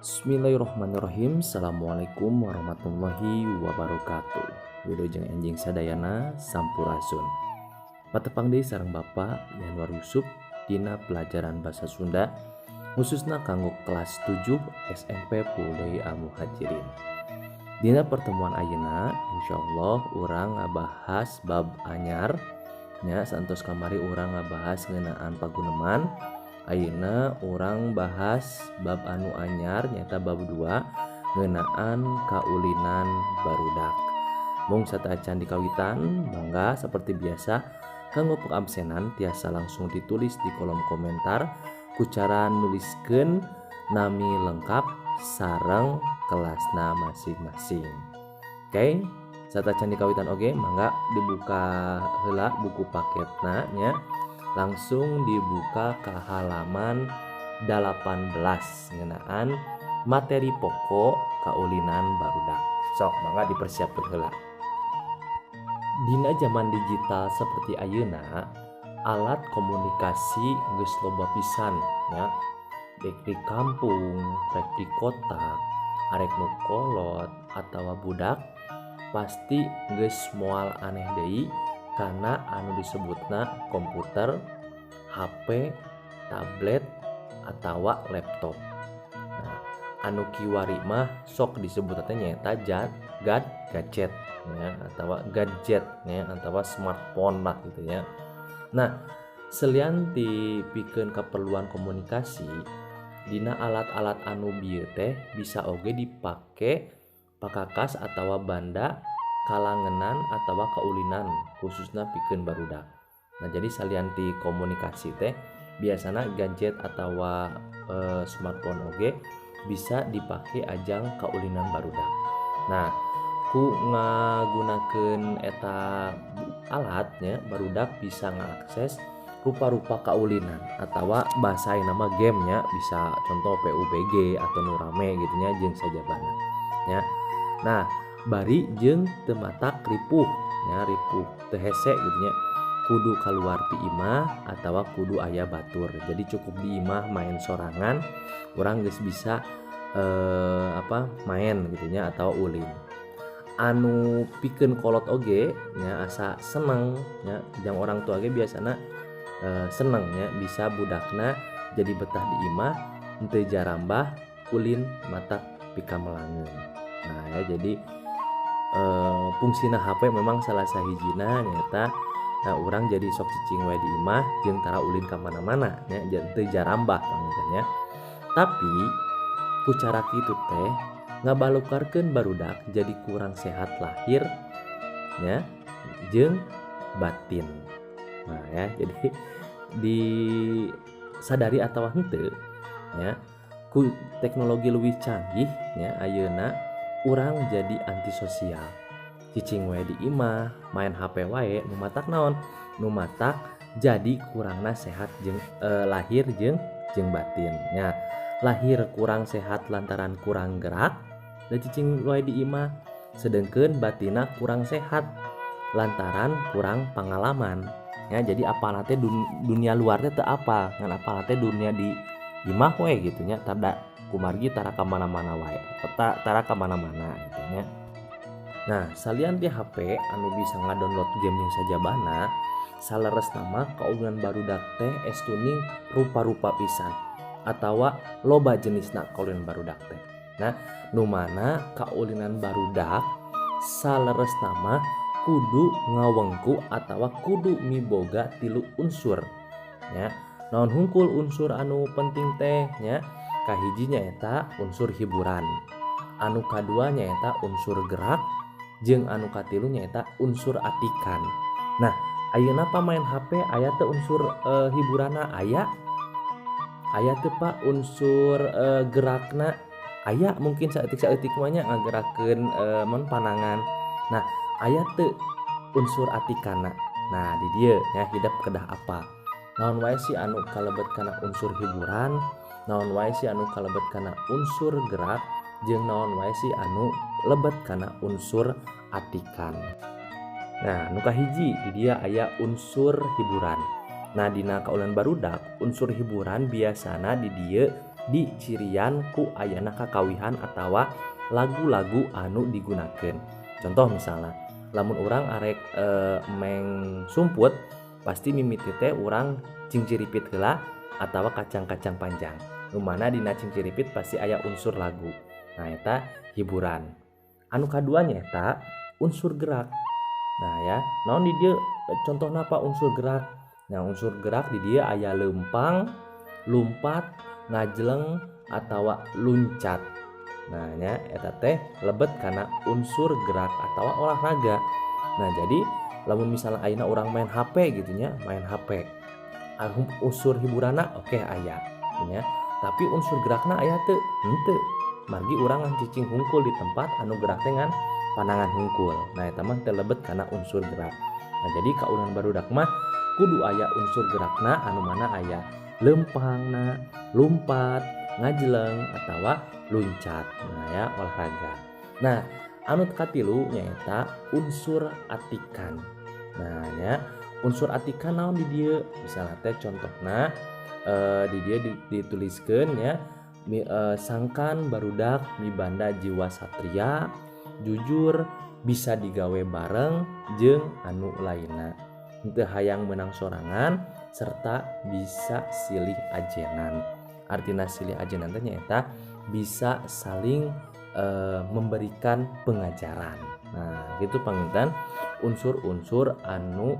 Bismillahirrahmanirrahim. Assalamualaikum warahmatullahi wabarakatuh. Wilujeng enjing sadayana, sampurasun. Patepang deui sareng Bapak Yanwar Yusuf dina pelajaran bahasa Sunda, khususna kanggo kelas 7 SMP Puldei Al Muhajirin. Dina pertemuan ayeuna, insyaallah urang ngabahas bab anyar nya. Saentos kamari urang ngabahas ngeunaan paguneman, ayeuna urang bahas bab anu anyar, nyaeta bab 2, ngeunaan kaulinan barudak. Mung sateuacan dikawitan, mangga seperti biasa kanggo pengabsenan tiasa langsung ditulis di kolom komentar ku cara nuliskeun nami lengkap sareng kelasna masing-masing. Oke, sateuacan dikawitan oge mangga dibuka heula buku paketna nya, langsung dibuka ke halaman 18 ngeunaan materi pokok kaulinan barudak. Sok mangga dipersiapkan heula. Dina zaman digital seperti ayeuna, alat komunikasi geus loba pisan nya. Rek di kampung, rek di kota, arek nu kolot atawa budak, pasti geus moal aneh deui kana anu disebutna komputer, HP, tablet, atawa laptop. Nah, anu kiwari mah sok disebut teh nyaeta gadget ya, atawa gadget ya, atawa smartphone lah gitu ya. Nah, selian ti pikeun keperluan komunikasi, dina alat-alat anu bieu teh bisa oge dipake pakakas atawa banda kalangenan atawa kaulinan, khususna pikeun barudak. Nah, jadi salian ti komunikasi teh biasana gadget atawa smartphone oge bisa dipake ajang kaulinan barudak. Nah, ku ngagunakeun eta alatnya, barudak bisa ngakses rupa-rupa kaulinan atawa bahasa nama gamenya, bisa contoh PUBG atau nu rame gitu nya, jeung sajabana nya. Nah, bari jeung teu matak ripuh nya, ripuh teu hese gitu nya, kudu keluar ti imah atawa kudu aya batur. Jadi cukup di imah main sorangan, urang geus bisa apa, main gitu nya atau ulin. Anu pikeun kolot oge nya asa seneng nya, jang orang tua ge biasana seneng nya bisa budakna jadi betah di imah, henteu jarambah ulin matak pikamelangeun. Nah ya, jadi fungsina HP memang salah sahijina nyaeta, nah, urang jadi sok cicing wae di imah jeung tara ulin ka mana-mana nya, teu jarambah panginten nya. Tapi ku cara kitu teh ngabalukarkeun barudak jadi kurang sehat lahir nya jeung batin. Nah ya, jadi disadari atau henteu nya, ku teknologi leuwih canggih nya ayeuna urang jadi antisosial, cicing wae di imah main HP wae. Nu matak naon? Nu matak jadi kurangna sehat jeung lahir jeung jeung batin nya. Lahir kurang sehat lantaran kurang gerak dan cicing wae di imah, sedangkan batina kurang sehat lantaran kurang pengalaman ya. Jadi apa teh dunia luar teh apa ngan apa teh dunia di imah we gitu nya, tada kumargi tara ka mana-mana wae, tara ka mana-mana gitu nya. Nah, salian di HP anu bisa ngadownload game yang sajabana, saleresna mah kaulinan barudak teh estuning rupa-rupa pisan atawa loba jenisna kaulinan barudak teh. Nah, nu mana kaulinan barudak saleresna mah kudu ngawengku atawa kudu miboga tilu unsur ya. Naon hungkul unsur anu penting teh nya? Kahiji nyaeta unsur hiburan, anu kadua nyaeta unsur gerak, jeung anu katilu nyaeta unsur atikan. Nah, ayeuna pamain HP aya teu unsur hiburanna? Aya. Aya teu, Pak, unsur gerakna? Aya, mungkin saeutik-saeutik mah nya ngagerakeun mon panangan. Nah, aya teu unsur atikana? Nah, di dieu nya hidep kedah apa, naon wae sih anu kalebet kana unsur hiburan, naon wae sih anu kalebet kana unsur gerak, jeung naon wae sih anu lebet kana unsur atikan. Nah, nu kahiji di dieu aya unsur hiburan. Nah, dina kaulinan barudak, unsur hiburan biasana di dieu dicirian ku ayana kakawihan atawa lagu-lagu anu digunakeun. Contoh misalnya lamun urang arek meng sumput pasti mimiti teh urang cingciripit heula atawa kacang-kacang panjang. Nu mana dina cingciripit pasti aya unsur lagu. Nah eta hiburan. Anu kadua nyaeta unsur gerak. Nah ya, naon di dieu contohna apa unsur gerak? Nah unsur gerak di dieu aya lempang, lumpat, ngajleng atawa luncat. Nah nya eta teh lebet kana unsur gerak atawa olahraga. Nah jadi lamun misalnya ayeuna urang main HP gitu nya, main HP. Unsur hiburanna oke aya nya, tapi unsur gerakna aya teu? Henteu. Margi urang ngan cicing hungkul di tempat anu gerak teh ngan panangan hungkul. Nah eta mah teu lebet kana unsur gerak. Nah jadi kaulinan barudak mah kudu aya unsur gerakna anu mana aya lempangna, lumpat, ngajleng atawa luncat. Nah ya olahraga. Nah anu katilu nyaeta unsur atikan. Nah nya unsur atikan naon di dieu? Misalnya teh contohna di dieu dituliskeun nya sangkan barudak mibanda jiwa satria, jujur, bisa digawe bareng jeung anu lainna. Henteu hayang menang sorangan serta bisa silih ajenan. Artina silih ajenan teh nyaeta bisa saling memberikan pengajaran. Nah, gitu panginten unsur-unsur anu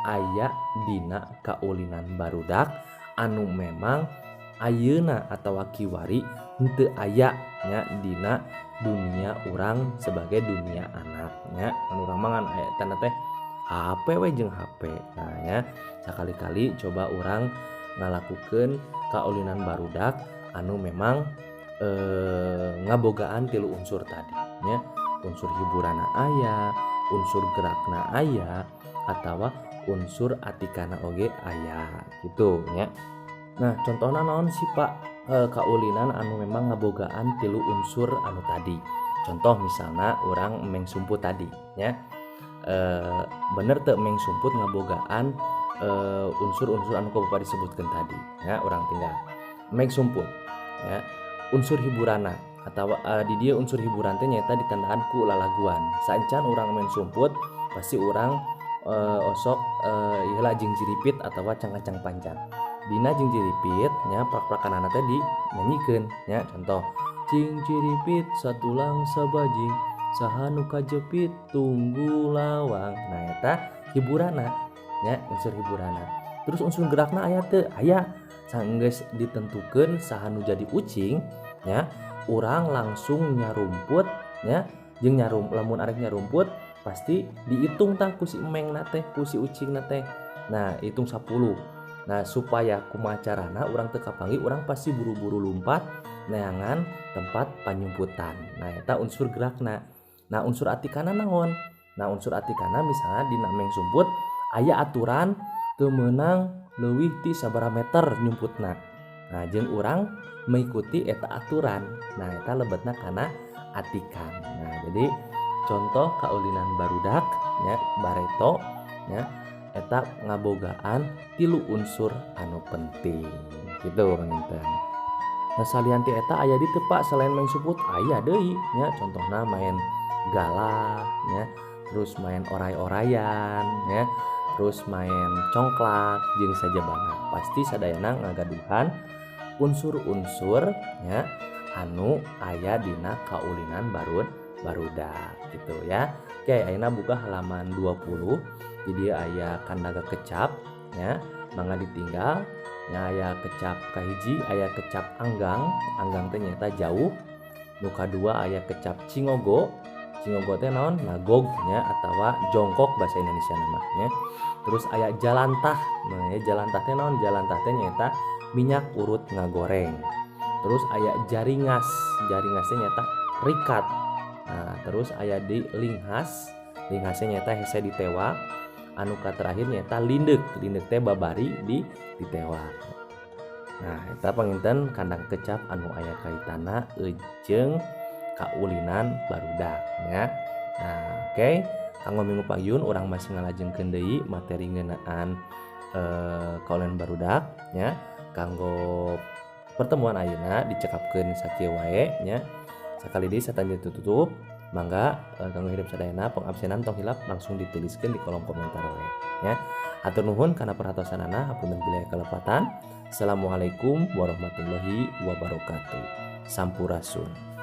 aya dina kaulinan barudak anu memang ayeuna atawa kiwari henteu aya nya dina dunia urang sebagai dunia anak nya. Anu urang mah ngan aya tanda teh HP we jeung HP. Nah nya sakali-kali coba urang ngalakukeun kaulinan barudak anu memang ngabogaan tilu unsur tadi nya. Unsur hiburanna aya, unsur gerakna aya, atawa unsur atikana oge aya gitu nya. Nah contohna naon sih Pak kaulinan anu memang ngabogaan tilu unsur anu tadi. Contoh misalna urang meng sumput tadi nya. Bener teu meng sumput ngabogaan unsur-unsur anu ku Bapak disebutkeun tadi nya. Urang tinggal meng sumput nya. Unsur hiburanna atawa di dieu unsur hiburan teh nyaeta ditandaan ku lalaguan. Saencan urang main sumput pasti urang osok ieu lah jingjiripit atawa cangkacang panjang. Dina jingjiripit nya prak-prakanana teh dinyanyikeun nya. Contoh jingjiripit satulang sabajing saha nu kajepit tunggu lawang. Nah eta hiburanna nya, unsur hiburanna. Terus unsur gerakna aya teu? Aya. Sanggeus ditentukeun saha nu jadi ucing nya, urang langsung nyarumput nya. Jeung lamun arek nyarumput pasti dihitung tah ku si emengna teh, ku si ucingna teh. Nah hitung 10. Nah supaya kumaha carana urang teu kapanggih, urang pasti buru-buru lumpat neangan tempat panyumputan. Nah eta unsur gerakna. Nah unsur atikana naon? Nah unsur atikana misalnya dina meng sumput aya aturan teu meunang leuwih ti sabaraha meter nyumputna. Nah jeung urang mengikuti eta aturan. Nah eta lebetna kana atikan. Nah jadi contoh kaulinan barudak nya bareto nya eta ngabogaan tilu unsur anu penting gitu panginten. Nah salian ti eta aya di teu Pak selain main sumput aya deui nya, contohna main galah nya, terus main oray-orayan nya, terus main congklak jeung sajabana. Pasti sadayana ngagaduhan unsur-unsur nya anu aya dina kaulinan barudak gitu ya. Oke, ayeuna buka halaman 20. Jadi aya kandaga kecap nya, mangga ditinggal nya. Aya kecap kahiji, aya kecap anggang, anggang teh nyaeta jauh. Nu kadua aya kecap cingogo, cingogo teh naon? Nagog nya atawa jongkok bahasa Indonesia namanya. Terus aya jalantah. Nah ya jalantah teh naon? Jalantah teh nyaeta minyak urut ngagoreng. Terus aya jaringas, jaringas teh nyaeta rikat. Nah, terus aya di linghas, linghasnya nyaeta hese ditewa. Anu terakhir nyaeta lindek, lindek teh babari di ditewa. Nah, eta panginten kandang kecap anu aya kaitana jeung kaulinan barudak nya. Nah, oke. Kanggo minggu payun urang masih ngalajengkeun deui materi ngeunaan kaulinan barudak nya. Kanggo Pertemuan ayeuna dicekapkeun sakieu wae nya. Sakali deui satanya tutup, mangga kanggo hirup sadayana pengabsenan tong hilap langsung dituliskeun di kolom komentar wae nya. Hatur nuhun kana perhatosanana, hapunten bilih kalepatan. Assalamualaikum warahmatullahi wabarakatuh. Sampurasun.